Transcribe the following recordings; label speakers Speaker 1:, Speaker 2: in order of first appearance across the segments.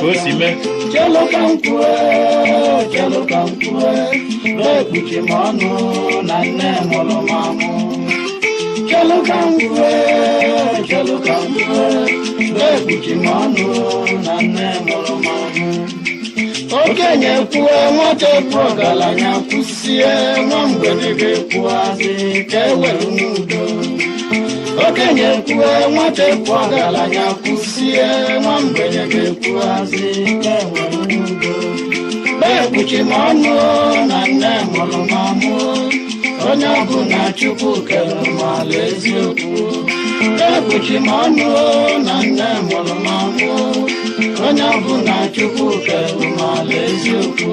Speaker 1: Ka o si mee.
Speaker 2: Chelu ka m kwue, chelu ka m kwue, ekpuchi m ọnụ na nne mụrụ m amụ. Chelu ka m kwue, chelu ka m kwue, ekpuchi m ọnụ na nne mụrụ m amụ. Okenye kwue, nwata ekwu, ọgaranya kwụsie, nwa mgbede ga-ekwuazị ka e were n'udo. Okenye kwue, nwata ekwu, ọgaranya kwụsie, nwa mgbede ga-ekwuazị ka e were n'udo. Ekpuchi m ọnụ na nne mụrụ m amụ. Onye ọbụla Chukwu kere mala eziokwu. Ekpuchi m ọnụ na nne mụrụ m amụ. Onye ọbụla Chukwu kere mala eziokwu.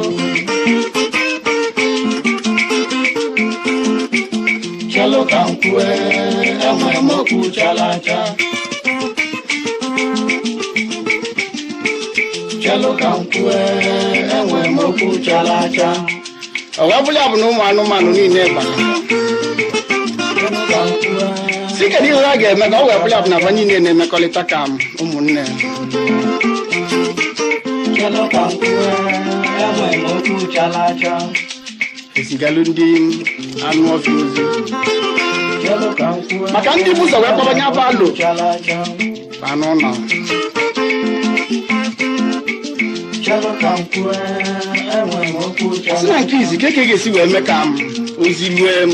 Speaker 2: Chelụ ka m kwue, enwere m okwu chala acha. Chelụ ka m kwue, enwere m okwu chala acha.
Speaker 3: Ọ wee bụrụ ya bụ na ụmụ anụmanụ niile bara
Speaker 2: Chelụ ka m kwue,
Speaker 3: si kedu ihe ha ga-eme ka ọ wee bụrụ ya bụ na fa niile na-emekọrịta ka ụmụnne.
Speaker 2: Chelụ ka m kwue, enwere m okwu chala acha.
Speaker 3: Ezigalụ ndị anụ ọfịa ozi
Speaker 2: Chelụ ka m kwue,
Speaker 3: maka ndị bụ ụzọ wee kpọrọ nya bụ alụ
Speaker 2: chala acha.
Speaker 3: ba n'ụlọ.
Speaker 2: Chelụ ka m kwue, enwere m okwu
Speaker 3: Si
Speaker 2: chala
Speaker 3: na nke izi ka eke ga-esi wee mee ka m ozi rue m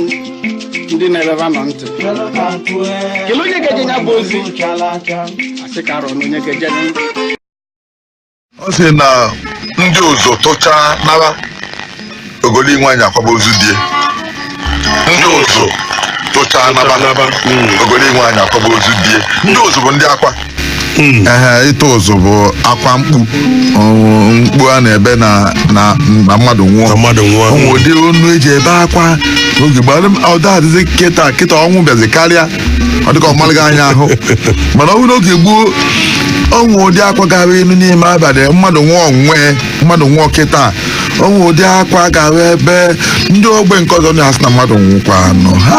Speaker 3: ndị na-ebeba nọ ntị.
Speaker 2: Chelụ ka m kwue,
Speaker 3: Kelee onye ga-eje nya bụ ozi.
Speaker 2: okwu chala acha.
Speaker 3: Asị ka arọ na onye ga-eje.
Speaker 4: Ọ sị na ndị ụzụ tụchaa nara ogoli nwaanyị akwaba ozu die. Ndị ụzụ tụchaa naba ogoli nwaanyị akwaba ozu die. Ndị ụzụ bụ ndị akwa. Ehe, ịtụ ụzụ bụ akwa mkpu, mkpu a na-ebe na na na mmadụ nwụọ.
Speaker 1: Na mmadụ nwụọ.
Speaker 4: Ụmụ ụdị onu eji ebe akwa n'oge gbara ọ da adịzi kịta kịta, ọnwụ bịazi karịa, ọ dịka ọmalịghị anya ahụ. Mana ọ bụrụ n'oge gboo, ọnwụ ụdị akwa gara elu n'ime abalị mmadụ nwụọ, nwee mmadụ nwụọ kịta, ọnwụ ụdị akwa gara ebe ndị ogbe nke ọzọ na-asị na mmadụ nwụkwa nọ ha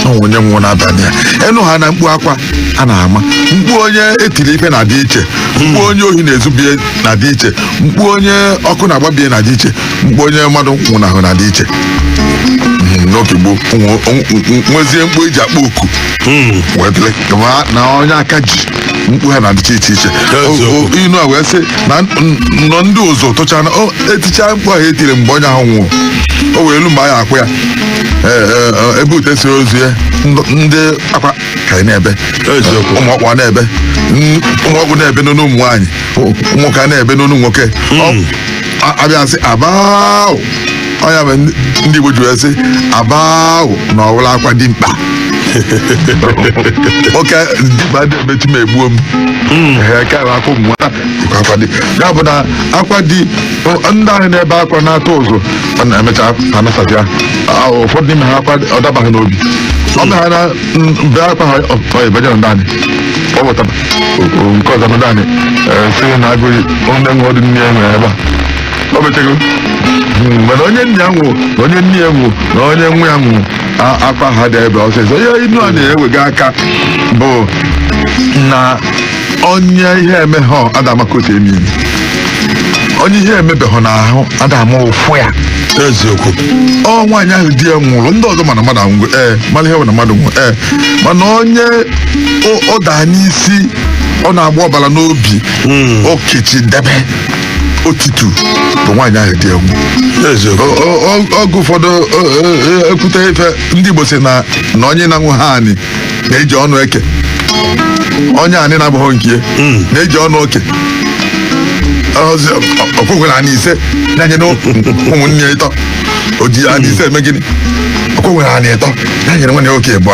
Speaker 4: ọnwụ onye nwụrụ n'abalị a enu ha na mkpu akwa a na-ama. Mkpu onye etiri ife na-adị iche, mkpu onye ohi na-ezubie na-adị iche, mkpu onye ọkụ na-agbabie na-adị iche, mkpu onye mmadụ nwụnahụ na-adị iche. N'oge gboo nwezie mkpu eji akpọ oku wee dịrị na onye aka ji mkpu ha na-adịcha iche iche. Inu a wee sị na nọ ndị ụzọ tụcha na eticha mkpu ahụ etiri mgbe onye ahụ nwụrụ, o wee elu mgbe anyị akwụ ya ebe ute si ozu ya, ndị akwa ka anyị na-ebe, ụmụ ọkpụ na-ebe, ụmụ ọkpụ na-ebe n'onu ụmụ nwaanyị, ụmụ nwoke na-ebe n'onu nwoke. Abịa sị abao, ọnya bụ ndị Igbo ji wee sị abao na ọwụla akwa dị mkpa. Nwoke dimkpa dị emechi m egbuo m. Ee, ka bụ akwa ụmụ nwata akwa dị ya bụ na akwa dị ndị ahụ na-ebe akwa na-atụ ụzụ, ọ na-emecha anasazi ya. Ụfọdụ n'ime ha akwa ọ dabaghị n'obi, ọ bụ ha na mbe akwa ha ọ ebanye na ndị anyị ọ pụtara nke ọzọ ndị anyị sị na agụghị onye ṅụọ dị nne ya nwere ebe a o mechego. Mana onye nne ya nwụ na onye nne ya nwụ na onye nwa ya nwụ, akwa ha dị ebe ọsịsọ. Ihe inu a na-ewega aka bụ na onye ihe emeghọ adama ka o si emi emi, onye ihe emebeghọ n'ahụ adama ụfụ ya.
Speaker 1: Eziokwu.
Speaker 4: Ọ nwaanyị ahụ di ya nwụrụ, ndị ọzọ mana mmadụ anwụgo, ee, mara ihe bụ na mmadụ nwụrụ, ee, mana onye ọ daa n'isi, ọ na-agba ọbara n'obi, okechi debe otitu bụ nwaanyị ahụ di ya nwụrụ.
Speaker 1: Eziokwu.
Speaker 4: Oge ụfọdụ ekwute ife ndị Igbo si na na onye na-anwụ ha anị na-eji ọnụ eke, onye anị na-abụghị nke ya na-eji ọnụ oke ọkwụkwere anị ise na-enye na ụmụnne ya ịtọ. O ji anị ise eme gịnị? Ọkwụkwere anị ịtọ ya nyere nwanne ya nwoke bụ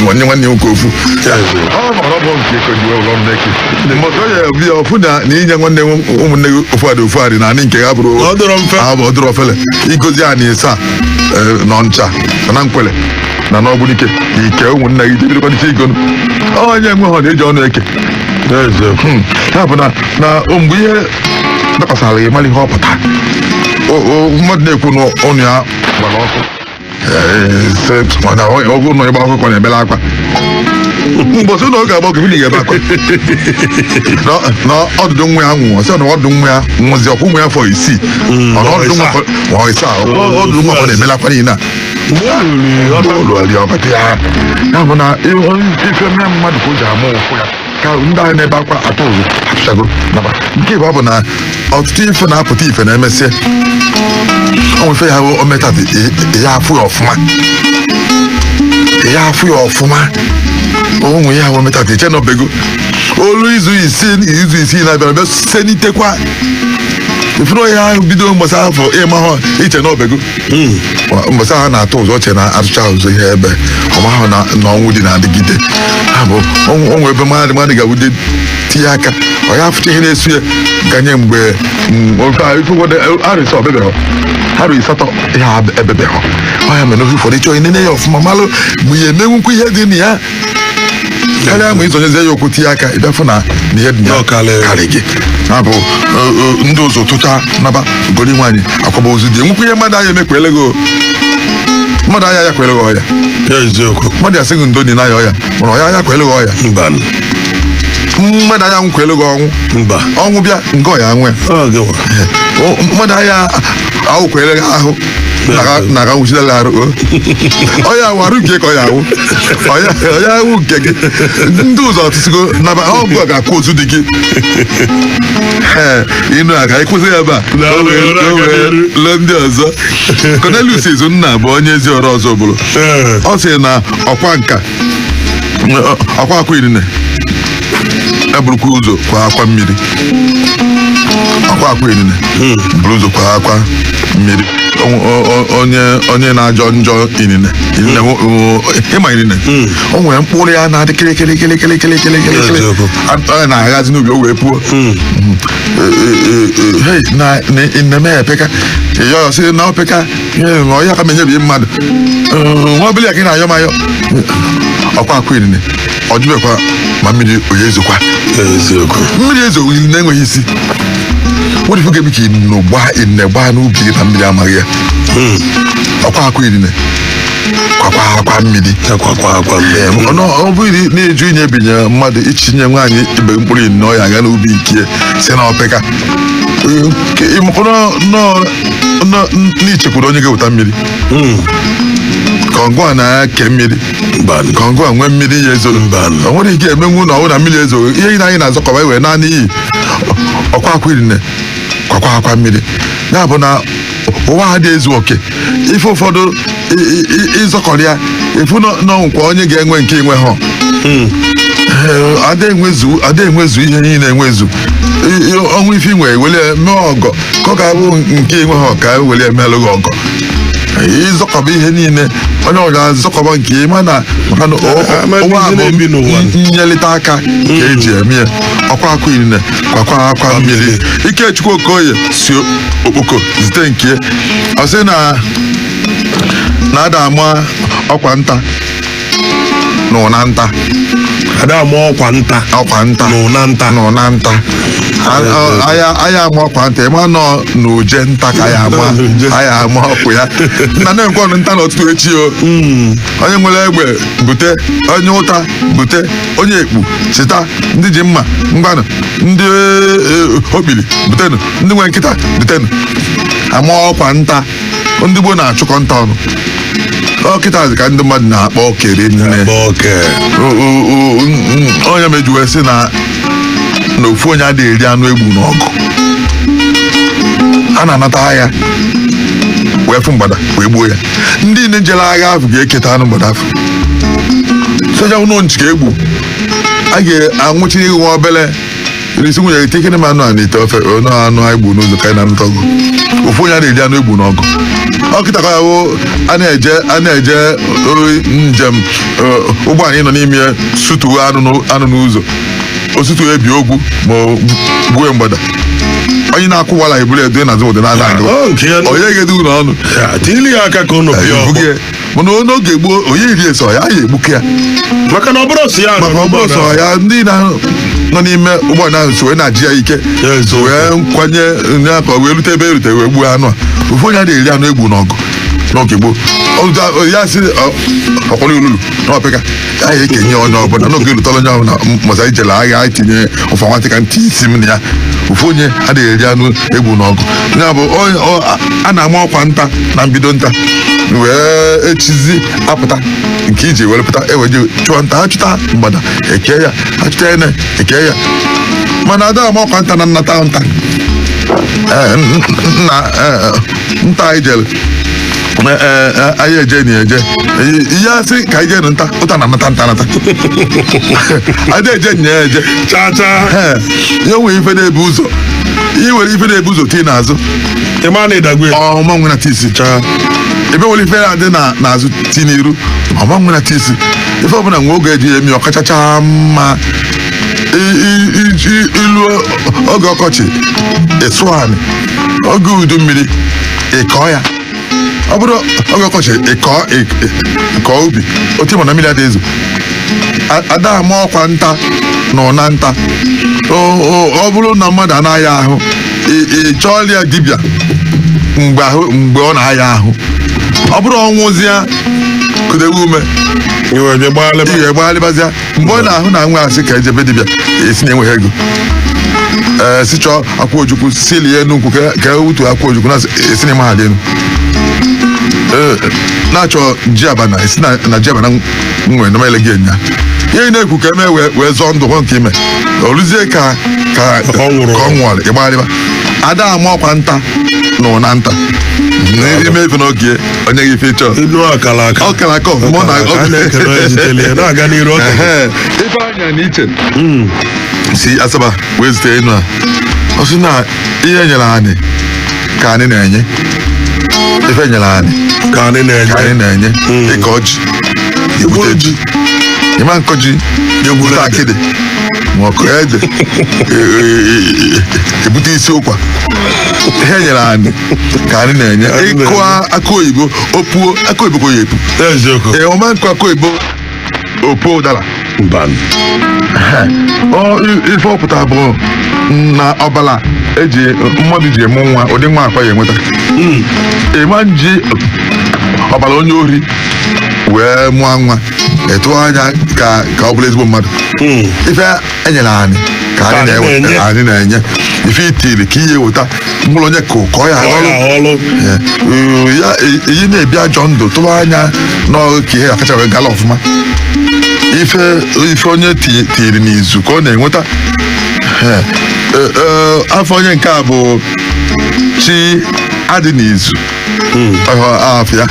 Speaker 4: nwanne nwanne ya nwoke ofu. Ọ mara ọ bụ nke ka o ji wee ụlọ nneke maka onye bịa ọfụ na inye nwanne ụmụnne gị ofu adị ofu adị na anị nke ya bụrụ
Speaker 1: Ọ dịrọ mfe.
Speaker 4: Ọ dịrọ ofele igozi anị ịsaa nọ ncha na nkwele na n'ọgbunike ike ụmụnne gị jebidokwa n'isi igonu onye nwe ha na-eji ọnụ eke.
Speaker 1: Eziokwu.
Speaker 4: Ya bụ na na mgbe ihe dakwasara gị mara ihe ọ pụta, mmadụ na-ekwu na ọnụ ya gbara ọkụ. Mana ọ bụrụ na ịgba akwụkwọ na-ebela akwa mbọsị na ọ ga-agba oge mmiri ga-ebe akwa na ọdụdụ nwa ya nwụọ, sị na ọdụdụ nwa ya nwụzi ọkwụ nwa ya afọ 6, ọ na ọdụdụ nwa 7, ọdụdụ nwa na-emela akwa niile a ọbata ya. Ya bụ na ife mme mmadụ ka o ji ama ụfụ ya ka ndị ahụ na-ebe akwa atụ ụzụ atụchago. Naba nke bụ bụ na ọtụtụ ife na-apụta ife na-emesịa ọ nwefe ya o metadị ya afụ ya ọfụma, ya afụ ya ọfụma onwe ya o metadị iche nọbego olu izu 6 na-abịara bịa senitekwa ifuru ya bido mbọsị afọ ịma ha iche n'obego mbọsị ahụ na-atụ ụzọ oche na-atụcha ụzọ ihe ebe ọmahụ na ọnwụ dị na-adịgide. Ha bụ onwe ebe mmadụ ga-awude tinye aka ọ ya afụcha ihe na-esu ya ganye mgbe arụsị ọbebehọ arụ 8 ihe ebebehọ ọ ya mere ofe ụfọdụ ịchọ inene ya ọfụma malụ mgbe ya emenwukwu ihe dị na ya karịa ma ịzọnyezie ya okwu tinye aka ịbịafụ na ihe dị ya karị gị. Na-abụ ndị ụzọ tụcha naba gori nwaanyị akwaba ozu dị nwukwu ihe mmadụ anya emekwele gị, mmadụ anya ya kwele gị ọya, mmadụ ya sị gị ndo na ya ọya mana ọya ya kwele gị ọya, mmadụ anya nkwele gị ọnwụ ọnwụ bịa nke ọya nwe mmadụ anya awụkwele gị ahụ na aga nwụchidela arụ ọya awụ arụ nke ka ọya awụ ọya awụ nke gị. Ndị ụzọ ọtụtụgo naba ọ bụ ga-akwụ ozu dị gị. Ee, ịnụ a ka anyị kwụsị ebe a lee ndị ọzọ. Cornelius Izunna bụ onye ezi ọrụ ọzọ bụrụ ọ sị na ọkwa nka ọkwa akwa inine eburukwa ụzọ kwa akwa mmiri, ọkwa akwa inine buru ụzọ kwa akwa mmiri. Onye na-ajọ njọ inine ịma inine o nwere mkpụrụ ya na-adị kịrịkịrịkịrịkịrịkịrịkịrị ọ na-aghazi n'ubi o wee puo na epeka yọ sị na opeka ọya ka menyebi mmadụ nwa ọbụla ya ka ị na-ayọ m ayọ ọkwa akwa inine ọ jụbekwa ma mmiri onye ezokwa mmiri ezo inine enweghị isi. Wọ́n ti fi ka inine gbaa n'ubi gị na mmiri amaghị ya. Ọkwa akwa inine kwakwa akwa mmiri ọ bụghị na-eju inye ebinye mmadụ ichinye nwaanyị ibe mkpụrụ inine ọ ya aga n'ubi nke si na opeka n'ichekwuru onye ga-eweta mmiri ka ọgụ a na-eke mmiri ka ọgụ a nwee mmiri ya ezoro o nwere ike emenwu na ọwụ na mmiri ezoro ihe anyị na-azọkọba iwere naanị iyi ọkwa akwa inine kwakwa akwa mmiri. Ya bụ na ụwa ha dị ezu oke ife ụfọdụ ịzọkọrọ ya ifu nọ nkwa onye ga-enwe nke enwe ha ada enwezu ihe niile enwezu ọnwụ ife inwe wele mee ọgọ ka ọ ga-abụ nke enwe ha ka wele emelụ gị ọgọ ịzọkọba ihe niile onye ọ ga-azọkọba nke ịma na ụwa bụ nyelite aka ka eji eme ya. Ọkwa akwa inine kwakwa akwa mmiri. Ikechukwu Okoye si okpoko zite nke ọ sị na na-ada ama ọkwa nta na ụna nta
Speaker 1: ada ama ọkwa nta
Speaker 4: ọkwa nta
Speaker 1: na ụna nta
Speaker 4: na ụna nta aya ama ọkwa nta ịma nọ n'uje nta ka aya ama ọkụ ya nna na-ekwe ọnụ nta n'ọtụtụ echi o. Onye nwere egbe bute, onye ụta bute, onye ekpu chita, ndị ji mma ngwanụ, ndị okpiri butenụ, ndị nwere nkịta butenụ. Ama ọkwa nta ndị gboo na-achụkọ nta ọnụ ọkịta ka ndị mmadụ na-akpọ okere nne onye mejuwe sị na ofu onye adịghị eri anụ egbu n'ọgụ a na-anata agha wee fụ mgbada wee gbuo ya. Ndị niile jere agha ahụ ga-eketa anụ mgbada afọ soja ụnụ nchi ka egbu a ga-anwụchi ihu nwa obele isi nwunye tekene m anụ a n'ite ofe ọnụ anụ egbu n'ụzọ ka anyị na-anụta ọgụ. Ofu onye adịghị eri anụ egbu n'ọgụ ọkịta ka ya wụ a na-eje njem ụgbọala ị nọ n'ime ya sutuo anụ n'ụzọ osutu ebi ogwu ma gbuo mgbada onye na-akwụwala eburu edo na azụ na azụ onye ga-edu ụlọ ọnụ mana n'oge gboo onye iri eso ya ya egbuke ya
Speaker 1: maka na ọ bụrụ
Speaker 4: sọ ya ndị nọ n'ime ụgbọala ahụ so wee na-aji ya ike wee kwanye ya ka wee rute ebe erute wee gbuo anụ a. Ofu onye adịghị eri anụ egbu n'ọgụ. N'oge gboo, ya sị ọkwara olulu na ọpịka anyị ekenye onye ọbụla n'oge lụtara onye ọbụla mụza ijele agha, anyị tinye ụfa nwatị ka ntị isi m na ya. Ofu onye adịghị eri anụ egwu n'ọgụ. Ya bụ, a na-ama ọkwa nta na mbido nta, wee echizi apụta nke iji were pụta eweje chụọ nta. Achụta mgbada, eke ya, achụta ene, eke ya. Mana ada ama ọkwa nta na nnata nta. Nna nta anyị jere, anyị eje na eje ihe asị ka anyị jee nta ụta na nata nta nata, ada eje nya eje.
Speaker 1: Cha cha.
Speaker 4: Ya nwere ife na-ebu ụzọ, ị were ife na-ebu ụzọ tii n'azụ.
Speaker 1: Ịma na ịdagwe.
Speaker 4: Ọma nwe nata isi. Ebe nwere ife na-adị n'azụ tii n'iru, ọma nwe nata isi. Ife ọbụla nwe oge eji emi ọkachacha mma. Ilu oge ọkọchị ịsụ anị, oge udu mmiri ịkọ ya. Ọ bụrụ oge ọkọchị ịkọ ubi otu ịma na mmiri adịghị ezo. Ada ama ọkwa nta na ụna nta. Ọ bụrụ na mmadụ anaghị ahụ, ị chọọla ya dibịa mgbe ahụ mgbe ọ na-aya ahụ. Ọ bụrụ ọnwụzịa kudewe ume.
Speaker 1: Iwe bịa gbaghalịba.
Speaker 4: Ihe gbaghalịbazịa mgbe ọ na-ahụ na nwe asị ka ejebe dibịa, esi na enweghị ego, ee, si chọọ akwa ojukwu si lie nnukwu ka ewutu akwa ojukwu na esi na ịma elu, ee, na-achọ ji abana, esi na ji abana nwere na ele gị enya ihe ị na-ekwu ka eme wee zọọ ndụ hụ nke ime oluzie ka
Speaker 1: Ọ nwụrụ.
Speaker 4: Ka ọ nwụrụ, ịgbagharịba. Ada ama ọkwa nta na ụna nta n'ime ife n'oge onye gị ife ịchọ.
Speaker 1: Ilu akara aka.
Speaker 4: Ọ kara aka ọfụma, ọ
Speaker 1: A na-ekele onye zitere ya na-aga n'iru ọ.
Speaker 4: Ehe, ife anya na iche si Asaba wee zute enu a, ọ sị na ihe nyere anyị ka anyị na-enye, ife nyere anyị
Speaker 1: ka anyị
Speaker 4: ka anyị
Speaker 1: na-enye.
Speaker 4: Na-enye ịkọ ji, ebute ji, ịma nkọ ji, ebute akịdị ma ọ kọọ ede, ebute isi ụkwa. Ihe nyere anyị ka anyị na-enye.
Speaker 1: Anyị na-enye.
Speaker 4: Ịkụ akụ oyibo, opuo akụ oyibo ka o ya epu.
Speaker 1: Eziokwu.
Speaker 4: Ee, ọma nkụ akụ oyibo, opuo ụdara.
Speaker 1: Mba.
Speaker 4: Ọ ife ọ pụtara bụ na ọbara eji mmadụ ji emu nwa, ụdị nwa akwa ya enweta. Ịma nji ọbara onye ori wee mụọ nwa, etu anya ka ọ bụrụ ezigbo mmadụ. Ife enyere anyị ka anyị
Speaker 1: Ka anyị
Speaker 4: na-ewe
Speaker 1: na-enye.
Speaker 4: Anyị na-enye ife itiri ka ihe weta mkpụrụ onye kụ kọọ ya.
Speaker 1: Ọ
Speaker 4: ọrụ
Speaker 1: ya ọlụ.
Speaker 4: Ya iyi na-ebi ajọ ndụ, tụwa anya n'ọrụ ka ihe akacha wee gala ọfụma. Ife onye tiri n'izu ka ọ na-enweta. Afọ onye nke a bụ chi adị n'izu. Afọ ya,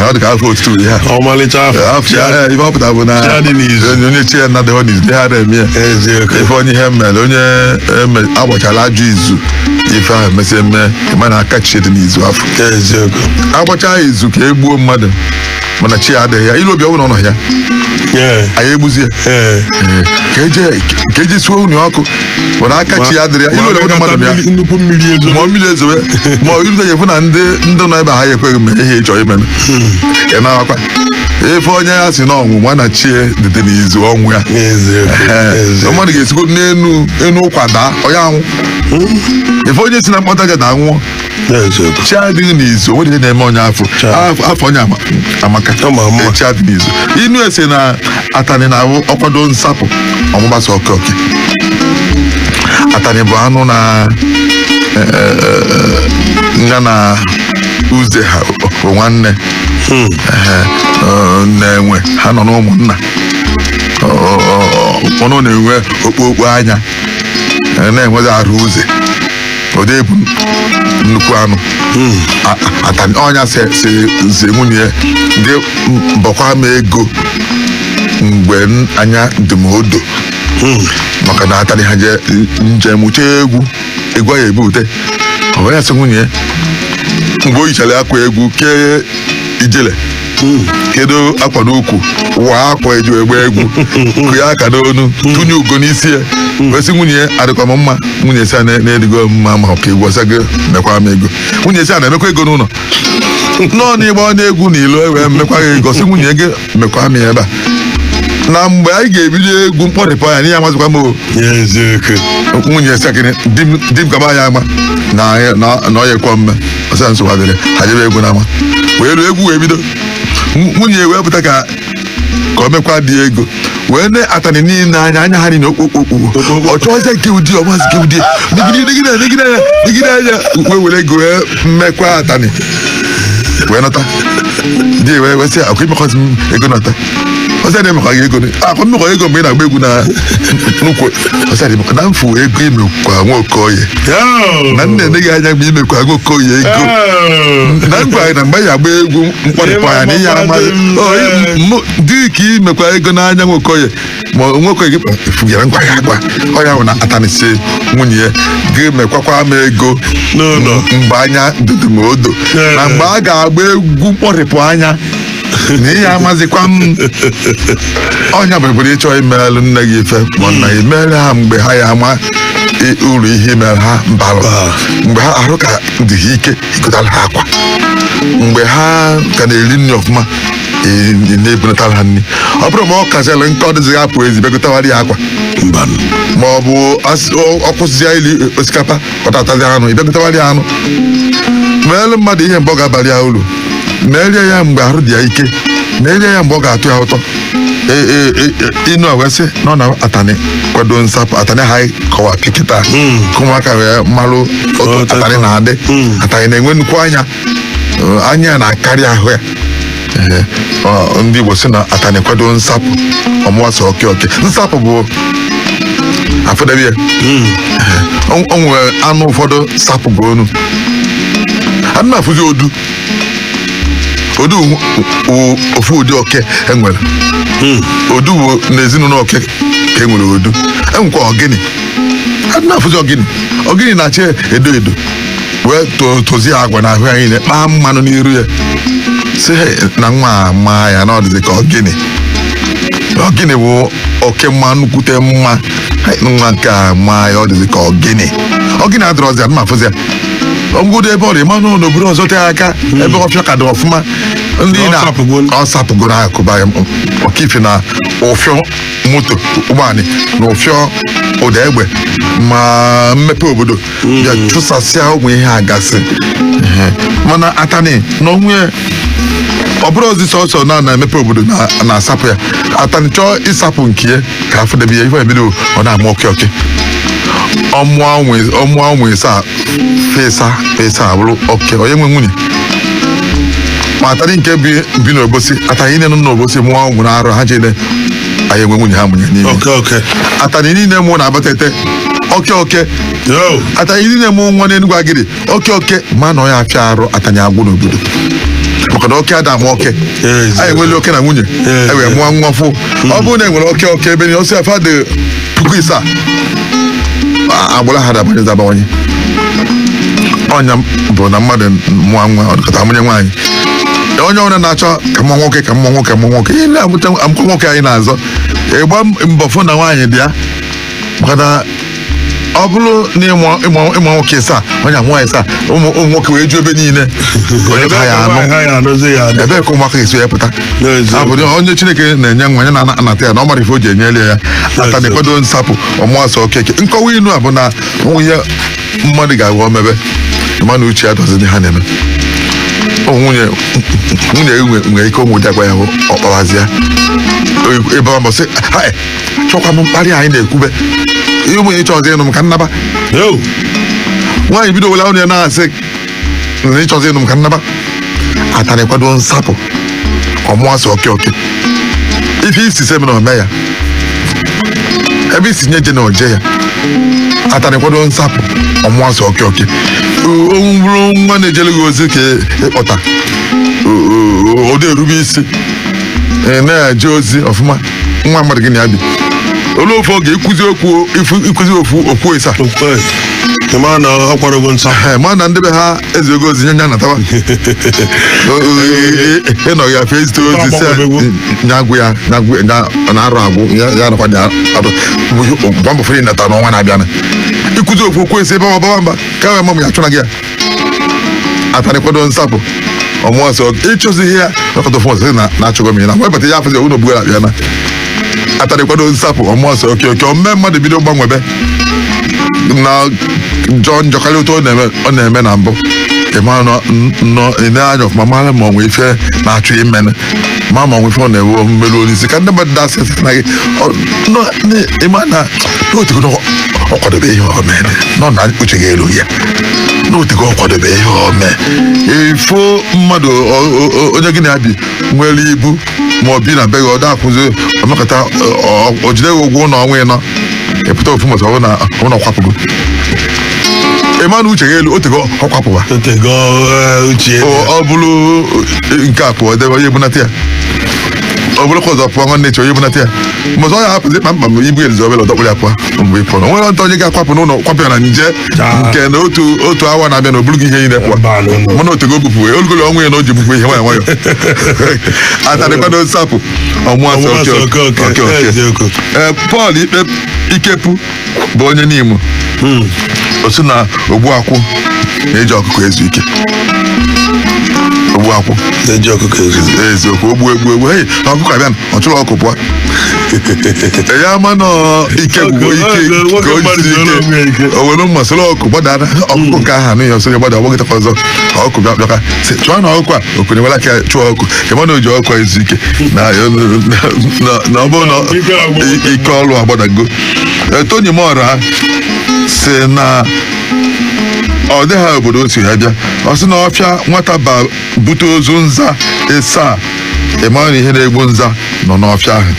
Speaker 4: ọ dị ka afọ otutu ihe a.
Speaker 1: Ọmalịcha afọ.
Speaker 4: Afọ ya, ife ọ pụtara bụ na
Speaker 1: Chi adị n'izu.
Speaker 4: Onye chi ya na-adịghị n'izu, ihe a na-eme ya.
Speaker 1: Eziokwu.
Speaker 4: Ife onye ihe mere onye agbachala ajọ izu, ife ahụ emesịa eme, ịma na aka chi dị n'izu afọ.
Speaker 1: Eziokwu.
Speaker 4: Agbacha izu ka e gbuo mmadụ, mana chi ya adịghị ya ilu obi ọbụla ọ nọ ya. Anyị egbuzie. Ka eje suo unu ọkụ, mana aka chi ya adịrị ya ilu obi ọbụla mmadụ nọ ya.
Speaker 1: Nnukwu mmiri ezo.
Speaker 4: Ma mmiri ezowe, ma ilu ya efu na ndị nọ ebe ha ya ekweghị mee ihe ị chọrọ ime. Ị na-akwa ife onye ya si na ọnwụ nwa na chi dịdị n'izu ọnwụ ya.
Speaker 1: Eziokwu. Eziokwu.
Speaker 4: Mmadụ ga-esigo n'enu enu ụkwa daa, onye anwụ. Ife onye si na mkpọta aja daa nwụọ.
Speaker 1: Eziokwu.
Speaker 4: Chi adịghị n'izu, onwere ihe na-eme onye afọ. Afọ onye amaka.
Speaker 1: Ọ ma mma.
Speaker 4: Ee, chi adị n'izu. Inu ese na atani na-awụ ọkwado nsapụ ọmụgbasa oke oke. Atani bụ anụ na ya na uze ha bụ nwanne. Ehe, na-enwe ha nọ n'ụmụnna. Ọnụ na-enwe okpokpo anya, na-enwezi arụ uze ụdị bụ nnukwu anụ. Atani ọnya si nwunye ya gị mbọkwa m ego mgbe anya ndụmọdụ, maka na atani ha je njem chee egwu, egwu ya ebute. Ọ ya sị nwunye ya mgbe o yichara akwa egwu kee ijele, kedu akwa n'ukwu, waa akwa eji wee gbaa egwu, kụ ya aka n'onu, tụnye ugo n'isi ya, wee sị nwunye ya, adịkwa m mma? Nwunye si a na-edigo mma, ma ọ ka egwu ọsọ gị mekwa m ego. Nwunye si a na-emekwa ego n'ụlọ nọọ n'ịgba ọ na-egwu na ilo wee mmekwa gị ego. Sị nwunye gị mekwa m ya ebe a na mgbe anyị ga-ebido egwu mkpọrịpọ ya n'ihe amazikwa m o.
Speaker 1: Eziokwu.
Speaker 4: Nwunye sị gịnị, di m kaba ya ama na na ọ ya ekwe mme ọsọ nsogbu adịrị ha jebe egwu n'ama. Wee ruo, egwu wee bido. Nwunye ya wee pụta ka o mekwa dị ego, wee ne atani niile anya, anya ha niile okpokpokpo. Ọ chọọzie nke ụdị ọmasị, nke ụdị negide, negide, negide anya, negide anya, wee were ego wee mmekwa atani wee nata. Di wee sị, "Akwa imekọzi m ego nata." Ọsị na emekwa gị ego, akwa mmekọ ego mgbe ị na-agba egwu na nnukwu. Ọsị na emekwa na mfu ego imekwa Nwokoye na nna ene gị anya mgbe imekwa Nwokoye ego na ngwa na mgbe ya agba egwu mkpọrịkpọ ya na ihe amaghị dị ka imekwa ego n'anya Nwokoye, ma Nwokoye gị fugara ngwa ya agba ọ ya bụ na atanisi nwunye ya gị mekwakwa m ego
Speaker 1: n'ụlọ
Speaker 4: mgbe anya dudu m odo na mgbe a ga-agba egwu mkpọrịpụ anya na ihe amazikwa m. Ọnya bụrụ ịchọ imeelụ nne gị ife ma nna ya, imeere ha mgbe ha ya ama uru ihe imere ha mbalụ, mgbe ha arụ ka dị ha ike, igotara ha akwa, mgbe ha ka na-eri nri ọfụma, ị na-ebunatara ha nri. Ọ bụrụ ma ọ kachara nke ọ dịzịghị apụ ezi, bịagotawara ya akwa, ma ọ bụ ọ kwụsịzịa ili osikapa, ọ tatazi anụ, ịbịagotawara ya anụ. Meelu mmadụ ihe mgbe ọ ga-abalị ya uru, meerie ya mgbe arụ dị ya ike, meerie ya mgbe ọ ga-atụ ya ụtọ. Inu a wee sị na ọ na atani kwado nsapụ atani ha kọwa kịta ka ụmụaka wee malụ otu atani na-adị. Atani na-enwe nnukwu anya, anya ya na-akarị ahụ ya. Ee, ndị Igbo sị na atani kwado nsapụ, ọmụwasa oke oke. Nsapụ bụ afọdebe ya. O nwere anụ ụfọdụ sapụ bụ onu anụ na-afụzi odu. Odu wụ ofu ụdị oke enwere. Odu bụ n'ezinụlọ oke ka enwere odu. Enwekwa ọgịnị, anụ na-afụzi ọgịnị. Ọgịnị na-acha edo edo, wee tozie agwa n'ahụ ya niile, kpaa mmanụ n'iru ya, sị "Hey, na nwa a maa ya na ọ dịzị ka ọgịnị." Ọgịnị bụ oke mma, nnukwute mma. Hey, nwa nke a maa ya, ọ dịzị ka ọgịnị. Ọgịnị adịrọzi, anụ afụzi ya ọgwụgodo ebe ọ dị mmanụ n'obodo ọzọ tee aka ebe ọfịa ka dị ọfụma ndị
Speaker 1: Ọ
Speaker 4: na
Speaker 1: sapụgo.
Speaker 4: Ọ sapụgo n'akụba ya ọkaife na ụfịọ moto ụgbọala na ụfịọ ụda egbe ma mmepe obodo bịa chụsasịa ụmụ ihe a gasị. Ehe. Mana atani na onwe ọ bụrụ ozi sọsọ na na-emepe obodo na-asapụ ya. Atani chọọ ịsapụ nke ya ka afọ debe ya ife ebido, ọ na-amụ oke oke, ọmụọ ụmụ ịsaa, fesa fesa, abụrụ oke onye nwe nwunye. Ma atani nke bi n'obosi, atani niile nọ n'obosi mụọ ụmụ na arụ ha chile anyị enwe nwunye ha mụnye n'ime.
Speaker 1: Oke oke.
Speaker 4: Atani niile mụọ na abatete, oke oke.
Speaker 1: Yo.
Speaker 4: Atani niile mụọ nwa n'Enugwu Agidi, oke oke. Ma na ọ ya afịa arụ atani agwụ n'obodo, maka na oke ada ama oke. Anyị enwele oke na nwunye e wee mụọ nwa fụ. Ọ bụrụ na e nwere oke oke ebe niile, osi afa dị 7000, agbụrụ ha dabanye abawanye. Ọnya bụ na mmadụ mụọ nwa, ọ dịkọta amụnye nwaanyị. Onye ọbụla na-achọ ka mụọ nwoke, ka mụọ nwoke, ka mụọ nwoke, ihe na-amụta amụkọ nwoke anyị na-azọ ịgba mbọ fụ na nwaanyị dị ya, maka na ọ bụrụ na ịmụ nwoke saa, onye amụọ nwaanyị saa, ụmụ nwoke wee ju ebe niile, onye ka ya anụ?
Speaker 1: Ha ya anụzi ya adị.
Speaker 4: Ebee ka ụmụaka ga-esi ya pụta?
Speaker 1: N'eziokwu.
Speaker 4: Abụ na onye Chineke na-enye nwa ya na-anata ya na ọ mara ife o ji enyere ya. Ata na-ekwado nsapụ, ọmụasọ okeke. Nkọwa inu a bụ na nwunye mmadụ ga-agwa omebe mana uche ya dozi ha na-eme. Ọ nwunye gị nwere ike ụmụ dị agwa ya hụ ọkparazi ya ebe ọ sị "Hai, chọkwa m mkparị anyị na-ekwube ụmụ ya, ịchọzi ịnụ m ka nnaba."
Speaker 1: Yo.
Speaker 4: Nwaanyị bido wela ọnụ ya na-asị na ịchọzi ịnụ m ka nnaba. Atarị kwado nsapụ, ọmụasị oke oke. Ife isi sị m na ome ya ebe isi nye je na oje ya. Atarị kwado nsapụ, ọmụasị oke oke. O bụrụ nwa na-ejere gị ozi ka ịkpọta ọ dị erube isi, ị na-eje ozi ọfụma, nwa mmadụ gị na ya bi, olee ofe oge ịkụzi okwu ịkụzi ofu okwu ịsa?
Speaker 1: Okwe. Ị ma na ọ kwadogo nsọ.
Speaker 4: Ee, ma na ndị be ha eze ego ozi nye nya natawa ịnọ ya fe ezite ozi sị nya agwụ ya nya agwụ nya na-arụ agwụ ya ya nakwa nya arụ gwa mbọ fere nata n'ọnwa na-abịa ịkụzi ofu okwu esi ebe ọ bawa mba ka wee mamụ ya chụna gị ya. Atarị kwado nsapụ, ọmụọsọ ịchụzi ihe ya nọkọta ofu ọsọ na na-achụgo m ya na webata ya afụzi ụlọ ogbugara abịa na atarị kwado nsapụ, ọmụọsọ oke oke. Ome mmadụ bido gbanwebe na njọ njọ karịa otu ọ na-eme na mbụ. Ịma nọ anya ọfụma, mara ma ọ nwee ife na-achọ imenụ, ma ọ nwee ife ọ na-ewe mmerụ onyeisi ka ndị mmadụ dasị na gị. Ịma na n'otu ọ kwadobe ihe o mere nọ na uche ga-eru ya, n'otego ọ kwadobe ihe o mee. Ifo mmadụ onye gị na-abi nwere ibu ma ọ bi na be gị, ọ dakwụzi ọmekọta o jide gị ụgwọ ụlọ ọnwa 4, ịpụta ofu mbọchị, ọ bụ na ọ kwapụgo. Ịma na uche ga elu otego ọ kwapụba.
Speaker 1: Otego uche.
Speaker 4: Ọ bụrụ nke a pụọ debe, onye ebunata ya. Ọ bụrụkwa ọzọ pụọ nwanne echi, onye ebunata ya. Mgbe ọzọ ya hapụzi kpamkpam ibu elizi obere ọdọkpụrụ ya pụọ. Mgbe ị pụọ, nwere nta onye ga-akwapụ n'ụlọ, kwapụ ya na nje nke na otu awa na-abịa na oburu gị ihe niile pụọ. Mana otego bupụ olugolo ọnwa ya na o ji bupụ ihe nwayọ nwayọ atarịkwa na osapụ ọmụasị oke oke oke. Paul Ikpe Ikepu bụ onye n'Imo, o si na ogbu akwụ na-eji ọkụkọ ezu ike. Ogbu akwụ
Speaker 1: na-eji ọkụkọ ezu
Speaker 4: eziokwu, ogbu egbu egbu hei na ọkụkọ abịa, ọ chụrụ ọkụ pụọ ya ama nọ ike gwụgo ike ka o jisi ike o were mma soro ọkụ gbadara ọkụkọ nke ahụ anụ ya ọsọ gbada ọgbọgịtakwa ọzọ ọkụ bịa bịaka sị chụọ na ọkụ a okwere nwere aka chụọ ọkụ. Ịma na o ji ọkụ ezu ike na ọ bụrụ na ike ọrụ agbadago. Tony Mora si na ọ dịghị obodo otu ya bịa, ọ sị na ọfịa nwata ba bute ozu nza ịsaa, ịmara na ihe na-egbu nza nọ n'ọfịa ahụ.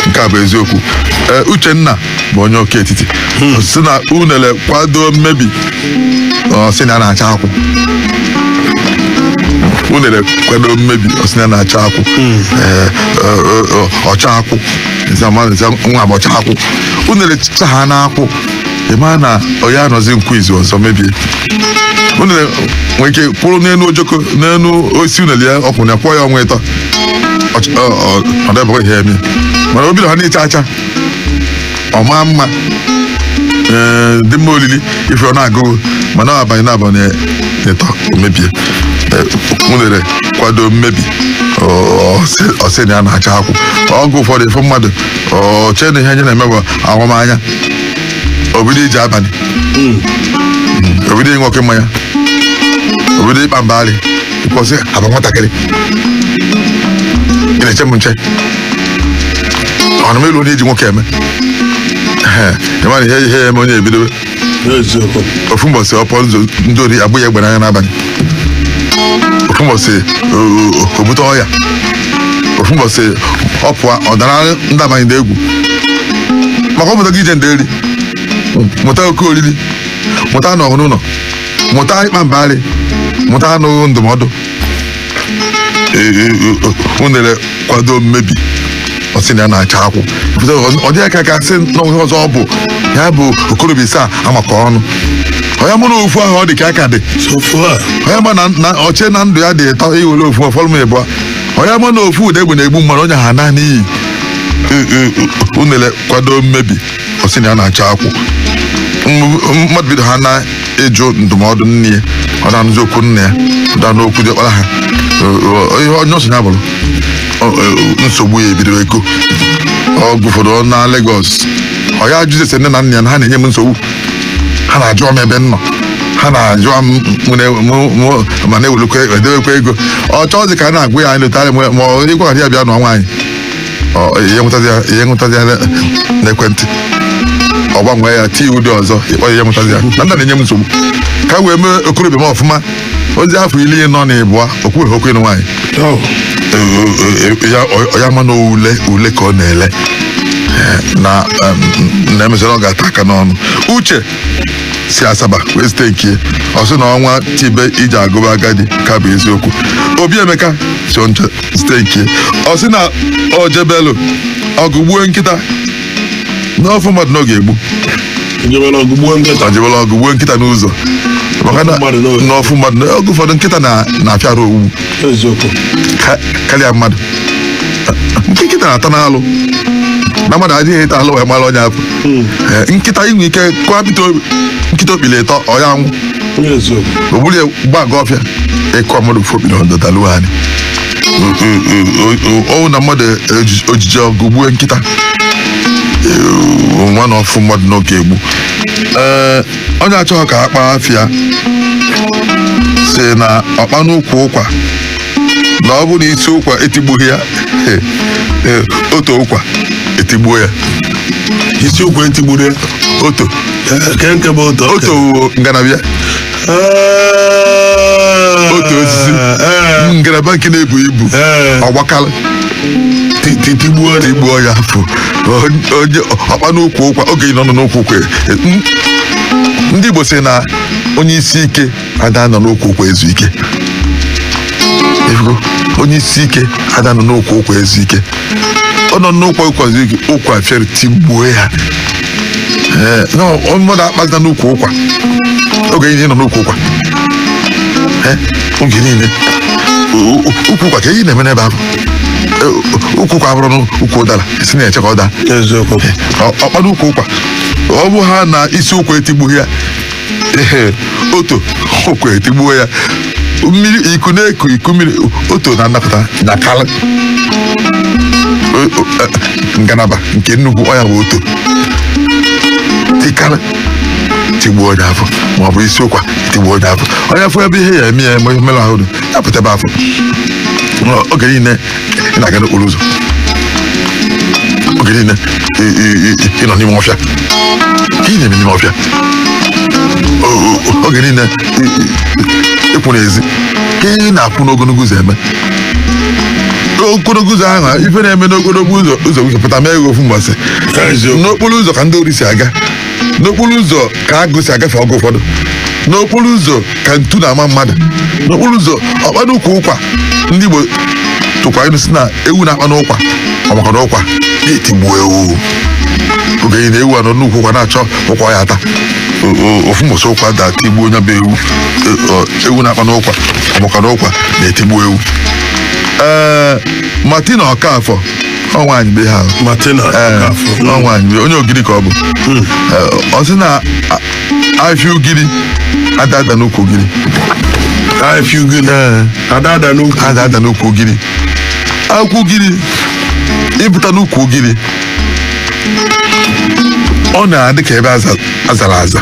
Speaker 4: Nke a bụ eziokwu. Uchenna bụ onye oke etiti, ọ sị na unele kwado mmebi, ọ sị na a na-acha akwụ. Unere kwado mmebi, ọ sị na na-acha akwụ. Ọcha akwụ nwa bụ ọcha akwụ. Unere cha na akwụ, ịma na ọ ya anọzi nkwu izu ọzọ mebie. Unere nwere ike kwụrụ n'elu ojoko, n'elu osisi unere ya ọkwụ na kwụọ ya ọnwa 3, ọ dịbụghị ihe eme. Mana obi na ha na-echa acha ọ maa mma, ee dị mma olili ife ọ na-agụụ, mana ọ abanye n'abalị 3 o mebie. Unere kwado mmebi, ọ sị na ya na-acha akwụ. Ọgụ ụfọdụ ife mmadụ ọ chee na ihe anyị na-eme bụ ahụmanya, obido ije abalị, obido ịṅụ oke mmanya, obido ịkpa mbagharị, ịkwụsị aba nwatakịrị ị na-eche m nche ọnụ m elu onye eji nwoke eme. Ịma na ihe ya eme onye ebidobe ofu mbọsị ọpọ ndị ori agbụ ya egbe n'anya n'abalị, ofu mbọsị o bute ọya, ofu mbọsị ọ pụọ ọ dara ndị abanye ndị egwu. Maka ọ mụta gị ije ndị eri, mụta oke oriri, mụta anụ ọhụrụ n'ụlọ, mụta ịkpa mbagharị, mụta anụ ndụmọdụ. Unere kwado mmebi, ọ sị na ya na-acha akwụ. Ọ dịghị aka ka sị na onwe ọzọ ọ bụ ya bụ okorobịa ise a amakọ ọnụ ọ ya mụrụ ofu ahụ ọ dị ka aka dị ọ ya ma na ọchie na ndụ ya dị ịtọ iwere ofu ọfọlụ m ịbụọ, ọ ya ma na ofu ụda egbe na-egbu mmadụ onye ha na n'iyi. Unere kwado mmebi, ọ sị na ya na-acha akwụ. Mmadụ bido ha na-ịjụ ndụmọdụ nne ya, ọ na-anụzi okwu nne ya, ọ na-anụ okwu diọkpara ha, ihe onye ọsọ ya bụrụ nsogbu ya ebido ego. Ọgụ ụfọdụ na Lagos ọ ya ajụzi ese nne na nna ya na ha na-enye m nsogbu, ha na-ajụ m ebe m nọ, ha na-ajụ m ma na-ewelekwa edewekwa ego. Ọ chọọzi ka a na-agwa ya anyị lụtara ma ọ ịgwaghara ya bịa nụọ nwaanyị, ihe nwụtazi ya n'ekwentị, ọ gbanwee ya tii ụdị ọzọ ịkpọ ihe nwụtazi ya na nna na-enye m nsogbu ka wee mee okorobịa m ọfụma. Ozi afọ 42 okwughị okwu ịnụ nwaanyị ya ma na ule ka ọ na-ele na na-emesịrị ọ ga-ata aka n'ọnụ. Uche si Asaba wee site nke ọ sị na ọnwa tibe iji agụba agadi ka bụ eziokwu. Obi Emeka si Ọnịcha site nke ọ sị na ojebelu ọgụ gbuo nkịta n'ọfụ mmadụ na ọ ga-egbu ojebelu ọgụ gbuo nkịta n'ụzọ maka na n'ọfụ mmadụ oge ụfọdụ nkịta na-afịarụ owu karịa mmadụ. Nke nkịta na-ata n'alụ na mmadụ adịghị ịta alụ wee mara onye afọ. Nkịta inwe ike kụọ nkịta okpili ịtọ ọ ya nwụ o buru ya gbaga ọfịa ịkụọ mmadụ ofu okpili ọdọdalu anyị ọwụ na mmadụ ojiji ọgụ gbuo nkịta nwa na ọfụ mmadụ n'oge egbu. Ee, onye achọghị ka a kpaa afịa Si na ọkpa n'ukwu ụkwa na ọ bụ na isi ụkwa etigbughị ya, oto ụkwa etigbuo ya.
Speaker 1: Isi ụkwa etigburu ya?
Speaker 4: Oto.
Speaker 1: Ke nke bụ oto?
Speaker 4: Oto wuo ngalaba ya. Otu osisi. Ngalaba nke na-ebu ibu. Ọgbakalị.
Speaker 1: Tigbuo ya.
Speaker 4: Tigbuo ya afọ. Onye ọkpa n'ukwu ụkwa oge nọ n'ukwu ụkwa. Ndị Igbo sị na onye isi ike ada nọ n'ukwu ụkwa ezu ike. Ifugo, onye isi ike ada nọ n'ukwu ụkwa ezu ike. Ọ nọ n'ukwu ụkwa ezu ike, ụkwa fịara tigbuo ya. Ee, no, mmadụ akpazina n'ukwu ụkwa oge niile nọ n'ukwu ụkwa. Ee, oge niile ukwu ụkwa ka ihe na-eme n'ebe ahụ. Ukwu ụkwa abụrụ n'ukwu ụdara esi na-eche ka ọ daa.
Speaker 1: Eziokwu.
Speaker 4: Ọkpa n'ukwu ụkwa, ọ bụ ha na isi ụkwa etigbughị ya, ee, oto ụkwa etigbuo ya. Mmiri iku na-eku iku mmiri oto na-anapụta na kalị ngalaba nke nnukwu ọya bụ oto tikalị tigbuo onye afọ, ma ọ bụ isi ụkwa tigbuo onye afọ. Onye afọ ebe ihe ya eme ya eme mmerụ ahụ dị, ya pụta ebe afọ. Oge niile ị na-aga n'okporo ụzọ, oge niile ị nọ n'ime ọfịa, ka ị na-eme n'ime ọfịa, oge niile ịkwụ n'ezi, ka ị na-akwụ n'ogologo ụzọ eme ogologo ụzọ ahụ. Ife na-eme n'ogologo ụzọ ụzọ wikepụta mee ego ofu mbọsị.
Speaker 1: Eziokwu.
Speaker 4: N'okporo ụzọ ka ndị ori si aga, n'okporo ụzọ ka agụ si agafe ọgụ ụfọdụ, n'okporo ụzọ ka ntu na-ama mmadụ, n'okporo ụzọ ọkpa n'ukwu ụkwa. Ndị Igbo tụkwa ilu si na ewu na-akpa n'ụkwa ọmaka n'ụkwa na-etigbu ewu. Oge na ewu anọ n'ukwu ụkwa na-achọ ụkwa ya ata. Ofu mbọsị ụkwa da tigbuo onye bụ ewu. Ewu na-akpa n'ụkwa ọmaka n'ụkwa na-etigbu ewu. Ee, Martina Ọkafọ, ọ nwaanyị be ha.
Speaker 1: Martina
Speaker 4: Ee,
Speaker 1: Ọkafọ.
Speaker 4: ọ nwaanyị onye ogiri ka ọ bụ. Ee, ọ sị na afịa ugiri ada ada n'ukwu ogiri.
Speaker 1: Afịa ugiri.
Speaker 4: Ee.
Speaker 1: Ada ada n'ukwu.
Speaker 4: Ada ada n'ukwu ogiri. Akwụkwọ ugiri ịpụta n'ukwu ogiri, ọ na-adị ka ebe azara aza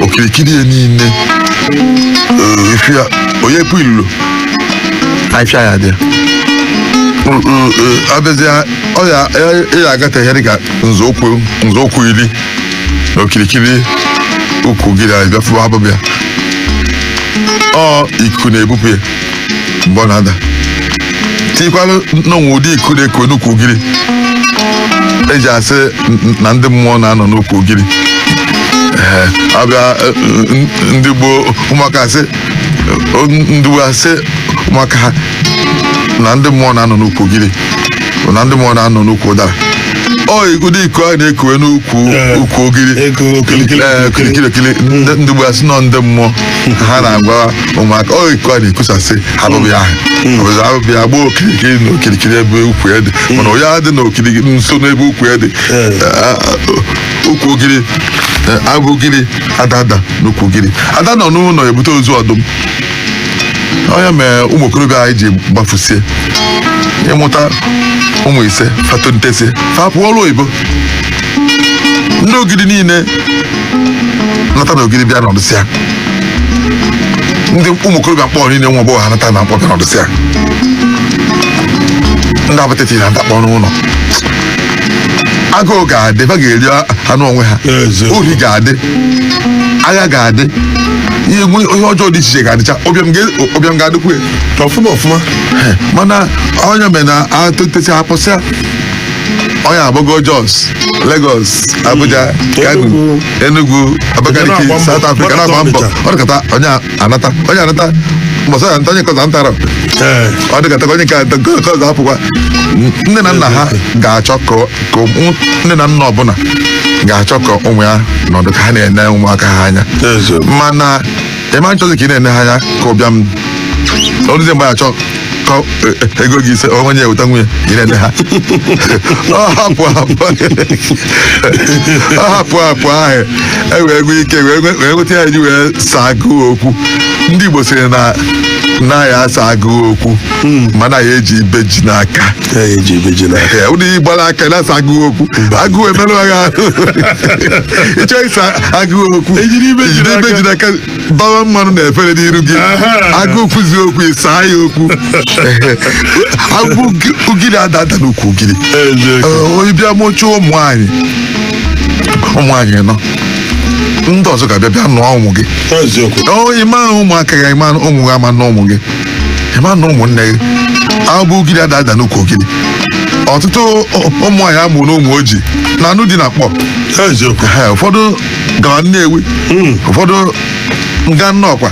Speaker 4: okirikiri ya niile. Ee, ife ya onye pụ ilulo afịa ya dị ya. Abịazịa ọ ya ya agata ihe dịka nzọụkwụ 10 na okirikiri ukwu ogiri a bịa fụwa abụbịa. Ọ ikuku na-ebupụ ya mgbe ọ na-ada, tikwalụ n'onwe ụdị ikuku na-eku n'ukwu ogiri eji asị na ndị mmụọ na-anọ n'ukwu ogiri. Ee, abịa ndị gboo, ụmụaka asị, ndị gboo asị ụmụaka ha na ndị mmụọ na-anọ n'ukwu ogiri, na ndị mmụọ na-anọ n'ukwu ụdara. Ọ ụdị ikuku ahụ na-ekuwe n'ukwu ukwu ogiri.
Speaker 1: Eko okirikiri.
Speaker 4: Ee, okirikiri okiri. Ndị gboo asị nọ ndị mmụọ ha na-agwa ụmụaka ọ ikuku a na-ekusasị abụbịa ahụ ọbụzi abụbịa gbaa okirikiri na okirikiri ebe ukwu ya dị, mana onye adị na okirikiri nso n'ebe ukwu ya dị. Ukwu ogiri, abụ ogiri ada ada n'ukwu ogiri, ada nọ n'ụlọ ebute ozu ọdụm. Onye mere ụmụ okorobịa anyị ji gbafusie ịmụta ụmụ 5 fatontesie fapụ ọrụ oyibo, ndị ogiri niile nata na ogiri bịa nọdụsịa, ndị ụmụ okorobịa mkpọ niile nwa agbọghọ ha nata na mkpọ bịa nọdụsịa, ndị apụtịtị na ndakpọ n'ụlọ, agụụ ga-adị, fa ga-eri anụ onwe ha.
Speaker 1: Eziokwu.
Speaker 4: Ori ga-adị, agha ga-adị, ihe ọjọọ dị iche iche ga-adịcha, ụbịam ga-adịkwu ya.
Speaker 1: Ọfụma ọfụma.
Speaker 4: Mana onye mere na atụtesi hapụsịa onye agbago Jos, Lagos, Abuja, Kano, Enugu, Abakaliki,
Speaker 1: na-agba mbọ.
Speaker 4: South Africa na-agba mbọ. Ọ dịkata onye anata, onye anata mbọsị onye anata, onye nke ọzọ antara.
Speaker 1: Ee.
Speaker 4: Ọ dịkata onye nke ọzọ hapụkwa. Nne na nna ha ga-achọ ka nne na nna ọbụla ga-achọ ka ụmụ ya nọdụ ka ha na-ene ụmụaka ha anya.
Speaker 1: Eziokwu.
Speaker 4: Mana ịma nchọzi ka ị na-ene ha anya ka ụbịam ọrụzie mgbe achọ ka ego gị ise onye eweta nwunye ị na-ene ha. Ọ hapụ hapụ ọ hapụ hapụ ahụ e wee nwee ike wee nweta ya iji wee saa agụụ okwu. Ndị Igbo sịrị na Na ya asa agụụ okwu, mana ya eji ibe ji n'aka.
Speaker 1: Ya eji ibe ji n'aka.
Speaker 4: Ee, ụdị gbara aka na-asa agụụ okwu, agụụ emerụ agha ahụ. Ịchọ ịsa agụụ okwu,
Speaker 1: Ejiri ibe ji
Speaker 4: ejiri ibe
Speaker 1: n'aka.
Speaker 4: ji n'aka, bawa mmanụ na efere n'iru gị. Agụụ kwụzi okwu, ịsaa ya okwu. Agụ ugiri ada ada n'ukwu ugiri.
Speaker 1: Eziokwu.
Speaker 4: Ee, onye bịa mụchaa ụmụ anyị, ụmụ anyị nọ, ndị ọzọ ga-abịa bịa nụọ ụmụ gị.
Speaker 1: Eziokwu.
Speaker 4: Ọ ịma ụmụaka gị, ịma ụmụ gị, ama na ụmụ gị, ịma na ụmụnne gị. Abụ ugiri ada ada n'ukwu ogiri. Ọtụtụ ụmụ anyị amụ na ụmụ ojii na anụ dị na kpọ.
Speaker 1: Eziokwu.
Speaker 4: Ee, ụfọdụ gara Nnewi, ụfọdụ nga Nnọkwa.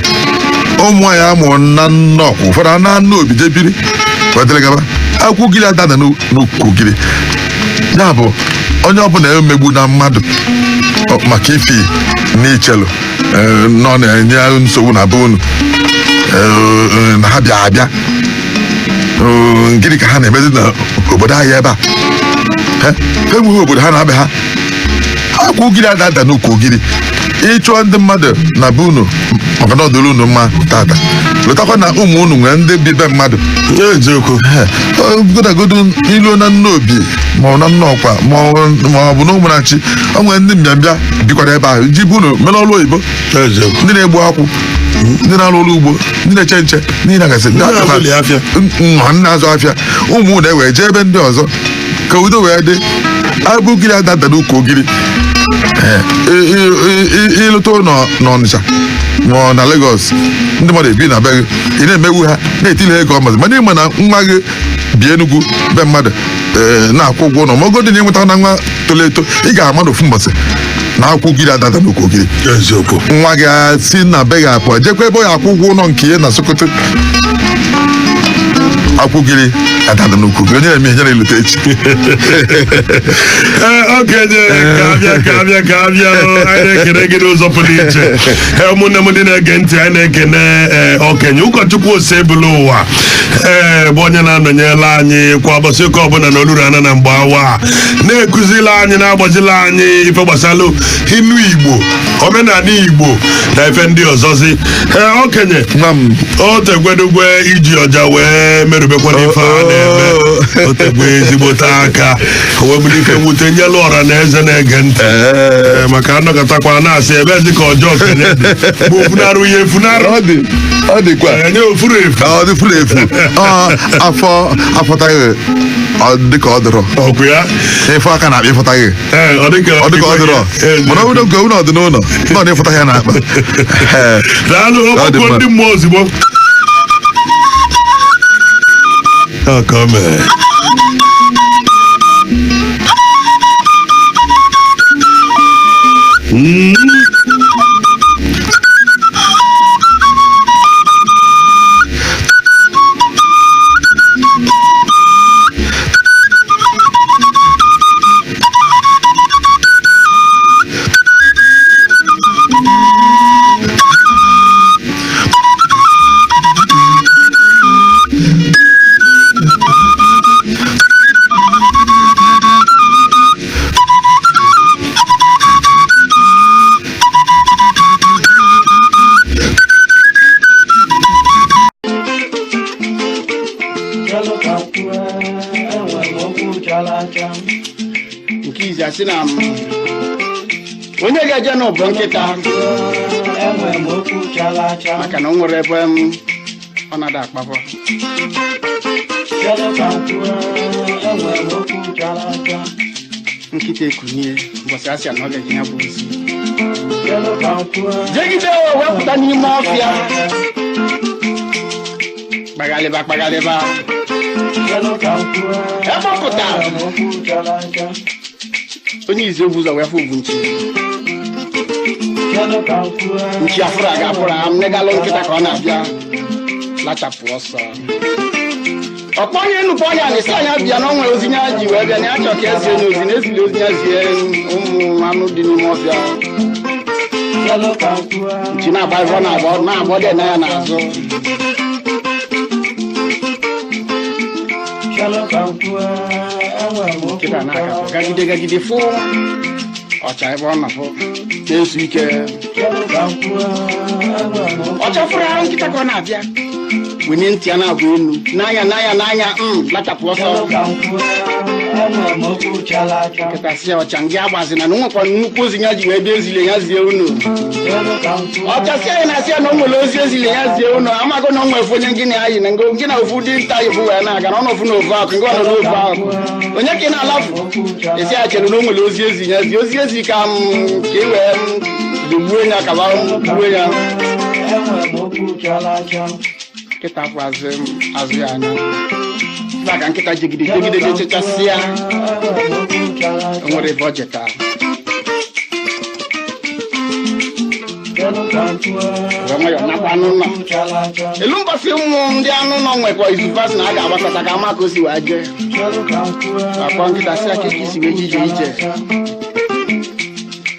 Speaker 4: Ụmụ anyị amụ na Nnọkwa, ụfọdụ a na anụ obi jebiri wetara gaba. Akwụ ugiri ada ada n'ukwu ogiri. Ya bụ, onye ọbụla emegbu na mmadụ maka ifi na ichelu nọ na-enye nsogbu na be unu, na ha bịa abịa, gịnị ka ha na-emezi n'obodo anyị ebe a? Ha enweghị obodo ha na-abịa. Ha akwụ ugiri ada ada n'ukwu ogiri. Ịchụọ ndị mmadụ na be unu maka na ọ dịrị unu mma tata, lụtakwa na ụmụ unu nwere ndị bi be mmadụ.
Speaker 1: Eziokwu.
Speaker 4: Godagodu ilu na nne obi ma ọ na nne ọkwa ma ọ bụ na ụmụnachi, o nwere ndị mbịambịa bikwara ebe ahụ ji bụ unu mere ọrụ oyibo.
Speaker 1: Eziokwu.
Speaker 4: Ndị na-egbu akwụ, ndị na-arụ ọrụ ugbo, ndị na-eche nche, ndị na-agasị
Speaker 1: Ndị na-azụli afịa.
Speaker 4: Ma ndị na-azụ afịa. Ụmụ unu ewee jee ebe ndị ọzọ ka udo wee dị. Abụ ugiri ada ada n'ukwu ogiri. Ịlụta ụlọ n'Ọnịcha ma ọ na Lagos, ndị mmadụ ebi na be gị, ị na-emegbu ha, na-etili ha ego ọmazi, mana ịma na nwa gị bi Enugu be mmadụ, na-akwụ ụgwọ ụlọ. Ma ogo dị na ịnweta na nwa toro eto, ị ga-ama n'ofu mbọsị na akwụ ogiri ada ada n'ukwu ogiri.
Speaker 1: Eziokwu.
Speaker 4: Nwa gị si na be gị apụ, jekwa ebe ọ ya akwụ ụgwọ ụlọ nke ya na Sokoto. Akwụ ogiri ada ada n'ukwu ogiri. Onye na-eme ihe na-elute echi.
Speaker 1: Ee, okenye, ka abịa, ka abịa, ka abịa o. Anyị na-ekene gị n'ụzọ pụrụ iche. Ee, ụmụnne m ndị na-ege ntị, anyị na-ekene ee okenye ụkọchukwu Osebulu ụwa, ee, bụ onye na-anọnyere anyị kwa ụbọchị ụka ọbụla na oluru ana na mgbe awa a, na-ekuzila anyị, na-agbazila anyị ife gbasara inu Igbo, omenala Igbo na ife ndị ọzọzi. Ee, okenye,
Speaker 4: Nwa m.
Speaker 1: o tegwedugwe iji ọja wee merubekwa n'ife a na-eme. O tegwe ezigbote aka, o wee bụrụ ife mwute nyelu ọra na eze na-ege ntị. Ee, maka anọkọtakwa na-asị ebe dị ka ọjọọ okenye dị ma ofunarụ ihe efunarụ.
Speaker 4: Ọ dị, ọ dịkwa.
Speaker 1: Enye ofuru efu.
Speaker 4: Ọ dị furu efu. Ọ afọ afọtaghị, ọ dị ka ọ dịrọ.
Speaker 1: Ọkụ ya.
Speaker 4: Ịfọ aka na akpa ịfọtaghị.
Speaker 1: Ee, ọ dị ka
Speaker 4: Ọ dị ka ọ dịrọ, mana ọ bụrụ oge ụlọ dị n'ụlọ nọ na ịfọtaghị ya na akpa. Ee.
Speaker 1: Daalụ.
Speaker 4: Ọ dị
Speaker 1: ọkpụkpọ
Speaker 4: mma.
Speaker 1: Ndị mmụọ ozugbo. Ọ ka o mere.
Speaker 2: Chelụ ka m kwue, enwere m okwu chara acha.
Speaker 3: Nke izi asị na m onye ga-eje n'ụbọ nkịta.
Speaker 2: Enwere m okwu chara acha.
Speaker 3: Maka na o nwere ebe m ọ na-ada akpafọ.
Speaker 2: Chelụ ka m kwue, enwere m okwu chara acha.
Speaker 3: Nkịta ekunie mbọsị asị na ọ ga-eje ya bụ ozi.
Speaker 2: Chelụ ka m kwue,
Speaker 3: jegide o wepụta n'ime ọfịa, kpaghalịba kpaghalịba.
Speaker 2: Chelụ ka m kwue,
Speaker 3: Ebe ọ pụtara,
Speaker 2: enwere m okwu chara acha.
Speaker 3: Onye izi obu ụzọ wee fụ bụ nchi.
Speaker 2: Chelụ ka m kwue,
Speaker 3: Nchi afụrụ aga afụrụ a mnegalụ nkịta ka ọ na-abịa lachapụ ọsọ. Ọkpọ onye nnukwu ọnya na isi anya bịa na ọ nwere ozi ya ji wee bịa na ya chọọ ka ezie n'ozi na ezili ozi ya zie ụmụ anụ dị n'ime ọfịa.
Speaker 2: Chelụ ka m kwue,
Speaker 3: Nchi na-agba ife ọ na-agba, ọ na-agba dị na ya n'azụ.
Speaker 2: Chelụ ka m kwue, enwere m okwu
Speaker 3: Nkịta
Speaker 2: chara
Speaker 3: na-akapụ
Speaker 2: acha.
Speaker 3: gagide gagide, fụ ọcha ebe ọ nọ, fụ na-esu ike.
Speaker 2: Chelụ ka m kwue, enwere m okwu
Speaker 3: Ọcha fụrụ ahụ nkịta ka ọ na-abịa. Wenye ntị ya na-abụ elu n'anya n'anya n'anya m lachapụ ọsọ.
Speaker 2: Chelụ ka m kwue, enwere m okwu chala acha.
Speaker 3: Nkịta sị ya, ọcha ngị agbazina na nwekwa nnukwu ozi ya ji wee bịa ezile ya zie unu.
Speaker 2: Chelụ ka m kwue,
Speaker 3: Ọcha sị ya na asị ya na o nwere ozi ezile ya zie unu, amago na o nwere ofu onye gị na ya yi na ngo gị na ofu dị nta yifu wee na-aga na ọ nọfu n'ofu akụ ngị ọ nọ n'ofu akụ onye ka ị na-alafu.
Speaker 2: Okwu chala
Speaker 3: Esi ya chere na o nwere ozi ezi ya zie, ozi ezi ka m ka ị wee dugbuo ya ka ba gbuo ya.
Speaker 2: Enwere m okwu chala acha.
Speaker 3: Nkịta afụ azụ azụ ya anya ebe ka nkịta jegide jegide jechechasịa.
Speaker 2: Enwere m okwu chala
Speaker 3: O
Speaker 2: acha.
Speaker 3: nwere ebe ọ jeta.
Speaker 2: Chelụ ka m kwue,
Speaker 3: Wee nwayọọ nakwa anụ ụlọ.
Speaker 2: okwu chala acha.
Speaker 3: Elu mbọsị ụmụ ndị anụ ụlọ nwekwa izu fasị na a ga-agbakọta ka ama ka o si wee jee.
Speaker 2: Chelụ ka m kwue,
Speaker 3: Akpọ nkịta sị ya ka esi wee jije ije.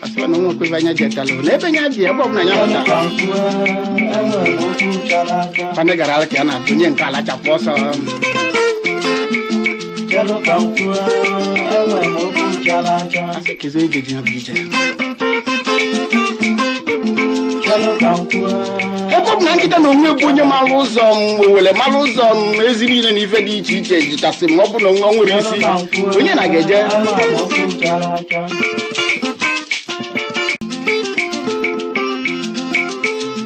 Speaker 3: Asịwa na onwe ebe anya jetalụ na ebe nya bi ebe ọbụla nya
Speaker 2: Chelụ
Speaker 3: pụtara.
Speaker 2: ka m kwue, enwere m okwu chala acha.
Speaker 3: Kwanị gara ala ka ya na-atụ nye nke alachapụ ọsọ.
Speaker 2: Chelụ ka m kwue, enwere m okwu chala acha.
Speaker 3: Asị kezi onye ga-eji ya bụ ije.
Speaker 2: Chelụ ka m kwue,
Speaker 3: Ebe ọ bụ na nkịta na onwe bụ onye mara ụzọ m owere mara ụzọ m ezi niile na ife dị iche iche jichasị m ọ bụ na o nwere isi
Speaker 2: chelụ ka m kwue,
Speaker 3: onye na ga-eje.
Speaker 2: Enwere m okwu chala acha.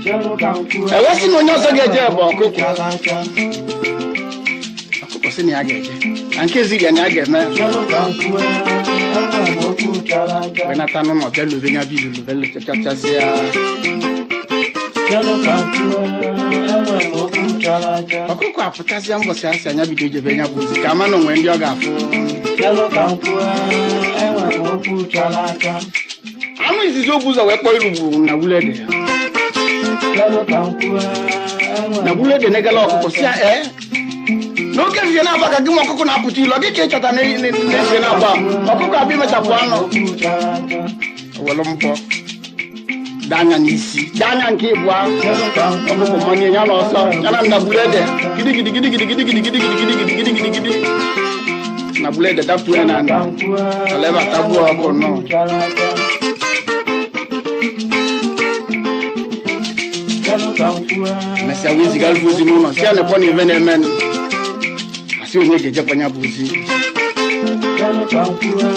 Speaker 2: Chelụ ka m kwue,
Speaker 3: Ewesị na onye ọzọ ga-eje bụ ọkụkọ.
Speaker 2: chala acha.
Speaker 3: Ọkụkọ sị na ya ga-eje na nke ziri ya na ya ga-eme.
Speaker 2: Chelụ ka m kwue, enwere m okwu chala acha.
Speaker 3: Wee nata n'ụlọ bịa lube ya bụ ilulu bịa lechachasị ya.
Speaker 2: Chelụ ka m kwue, enwere m okwu chala acha.
Speaker 3: Ọkụkọ apụtasịa mbọsị asị anya bido ijebe ya bụ ozi ka ama na onwe ndị ọ ga-afụ.
Speaker 2: Chelụ ka m kwue, enwere m okwu chala acha.
Speaker 3: Anụ izizi obu ụzọ wee kpọọ irugbu na wulede.
Speaker 2: Chelụ ka m kwue, enwere
Speaker 3: Na
Speaker 2: m
Speaker 3: wulede negala ọkụkọ si ya ee n'oke efifie na-aba ka gị nwa ọkụkọ na-apụta ilu gị ka ịchọta n'efifie na-aba ọkụkọ abịa imechapụ anụ.
Speaker 2: Okwu chala acha.
Speaker 3: Owelu mbọ daa anya n'isi daa anya nke ịbụa.
Speaker 2: Chelụ ka m kwue,
Speaker 3: Ọkụkọ manye ya n'ọsọ ya na ndagwurede gidigidi gidigidi gidigidi gidigidi gidigidi gidigidi na bulede dapụ ya na
Speaker 2: ka m kwue,
Speaker 3: ala ebe atagbuo ọkụ nọ.
Speaker 2: okwu chala acha. Chelụ ka m kwue,
Speaker 3: Mesịa wee ziga ozi n'ụlọ si ya nekwa na ife na-emenụ asị onye ga-ejekwa ya bụ ozi.
Speaker 2: Chelụ ka m kwue,